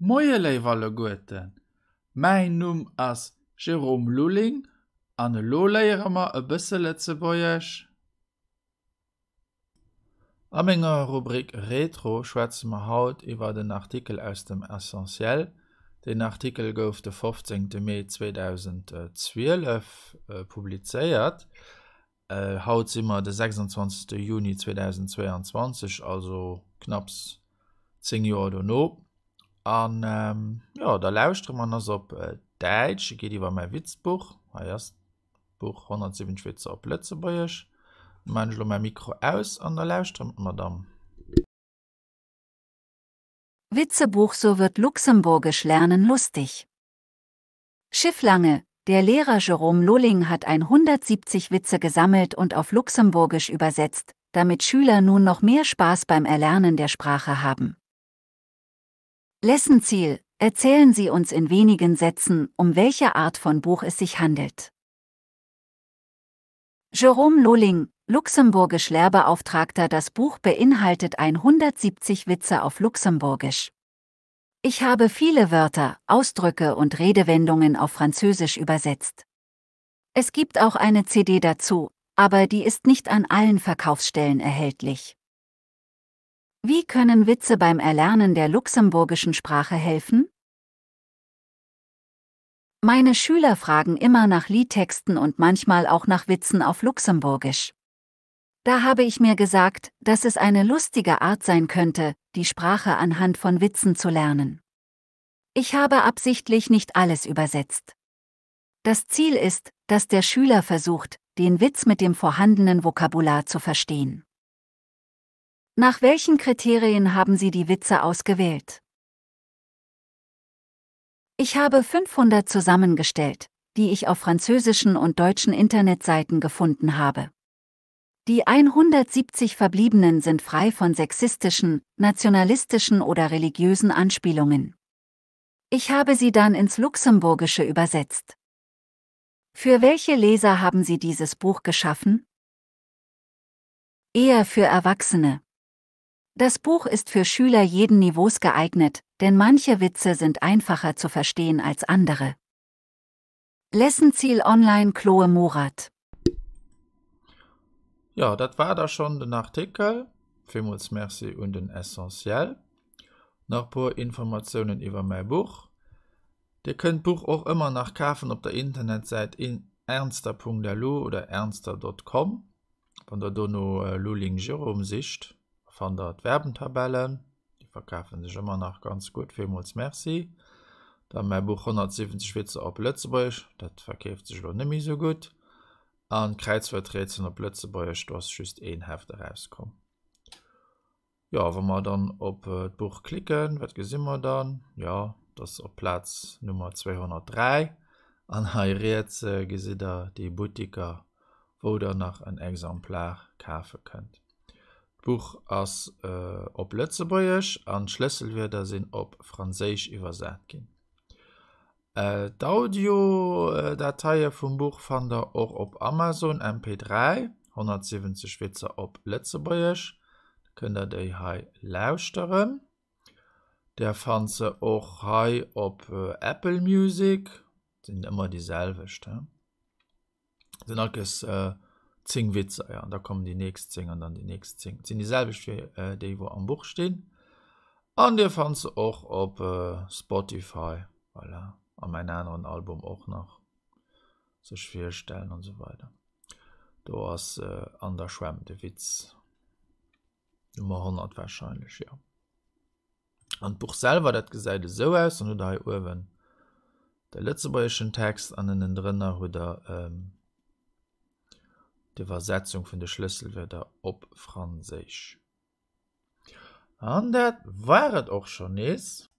Moie léif alleguerten, mäin Numm ass Jérôme Lulling an elo léiere mer e bësse Lëtzebuergesch. A menger Rubrik Retro schwätze mer haut iwwert en Artikel aus dem Essentiel. Deen Artikel gouf de 15 Mee 2012 publizéiert. Haut si mer de 26. Juni 2022, also knapps 10 Joer dono. An jo, da lauschtere mer, en ass op Däitsch, e geet iwwer mäi Witzbuch. Hei ass d'Buch 170 Witzer op Lëtzebuergesch. Da maachen ech elo mäi Mikro aus an da lauschtere mer dann. Witzebuch So wird Luxemburgisch lernen lustig. Schifflange, der Lehrer Jerome Lulling hat 170 Witze gesammelt und auf Luxemburgisch übersetzt, damit Schüler nun noch mehr Spaß beim Erlernen der Sprache haben. Lessenziel, erzählen Sie uns in wenigen Sätzen, um welche Art von Buch es sich handelt. Jerome Lulling, Luxemburgisch Lehrbeauftragter Das Buch beinhaltet 170 Witze auf Luxemburgisch. Ich habe viele Wörter, Ausdrücke und Redewendungen auf Französisch übersetzt. Es gibt auch eine CD dazu, aber die ist nicht an allen Verkaufsstellen erhältlich. Wie können Witze beim Erlernen der luxemburgischen Sprache helfen? Meine Schüler fragen immer nach Liedtexten und manchmal auch nach Witzen auf Luxemburgisch. Da habe ich mir gesagt, dass es eine lustige Art sein könnte, die Sprache anhand von Witzen zu lernen. Ich habe absichtlich nicht alles übersetzt. Das Ziel ist, dass der Schüler versucht, den Witz mit dem vorhandenen Vokabular zu verstehen. Nach welchen Kriterien haben Sie die Witze ausgewählt? Ich habe 500 zusammengestellt, die ich auf französischen und deutschen Internetseiten gefunden habe. Die 170 Verbliebenen sind frei von sexistischen, nationalistischen oder religiösen Anspielungen. Ich habe sie dann ins Luxemburgische übersetzt. Für welche Leser haben Sie dieses Buch geschaffen? Eher für Erwachsene. Das Buch ist für Schüler jeden Niveaus geeignet, denn manche Witze sind einfacher zu verstehen als andere. Lessenziel Online Chloe Murat. Jo, dat war da schonn den Artikel. Villmools Merci un den Essentiel. Nach puer Informatiounen iwwer mäi Buch. Dir kënnt d'Buch och ëmmer nach kafen op der Internetsäit ernster.lu oder ernster.com. Wann der do no Lulling Jérôme sicht, fannt der d'Verbentabellen. Déi verkafe sech ëmmer nach ganz gutt. Villmools Merci. Dann mäi Buch 170 Witzer op Lëtzebuergesch, dat verkeeft sech elo net méi esou gutt. An d'Kräizwuerträtselen op Lëtzebuergesch, do ass just een Heft erauskomm. Jo, wa mer dann op d'Buch klicken, wat gesi mer dann? Jo, et ass op Plaz Nummer 203. An hei riets gesitt der déi Buttiker, wou der nach en Exemplar kafe kënnt. D'Buch ass op Lëtzebuergesch an d'Schlësselwierder sinn op Franséisch iwwersat ginn. D'Audio-Dateie vum Buch fannt der och op Amazon, MP3, 170 Witzer op Lëtzebuergesch. Da kënnt der déi hei lauschteren. Der fannt se och hei op Apple Music, sinn ëmmer déi selwecht. Sinn all Kéiers 10 Witzer, jo, an da kommen déi nächst 10 an dann déi nächst 10. Et sinn déi selwecht wéi déi wou am Buch stinn. An dir fannt se och op Spotify, voilà, a mäin aneren Album och nach, sech virstellen an esou weider. Do ass an der Schwämm de Witz Nummer 100 wahrscheinlech, jo. An d'Buch selwer, dat gesäit esou aus, dann hutt der hei uewen de lëtzebuergeschen Text an ënnendrënner hutt der ähm, d'Iwwersetzung vun de Schlësselwierder op Franséisch. An dat war et och schonn nees.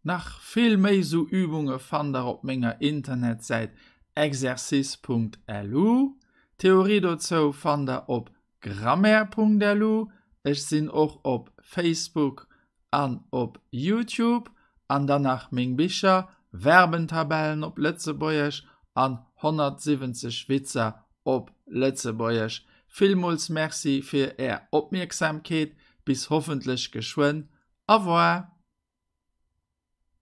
Nach vill méi sou Übunge fannt der op menger Internetsäit exercice.lu. D'Theorie dozou fannt der op grammaire.lu. Ech sinn och op Facebook an op Youtube. An dann nach meng Bicher, Verbentabellen op Lëtzebuergesch an 170 Witzer op Lëtzebuergesch. Villmools Merci fir är Opmierksamkeet. Bis hoffentlech geschwënn. Au revoir!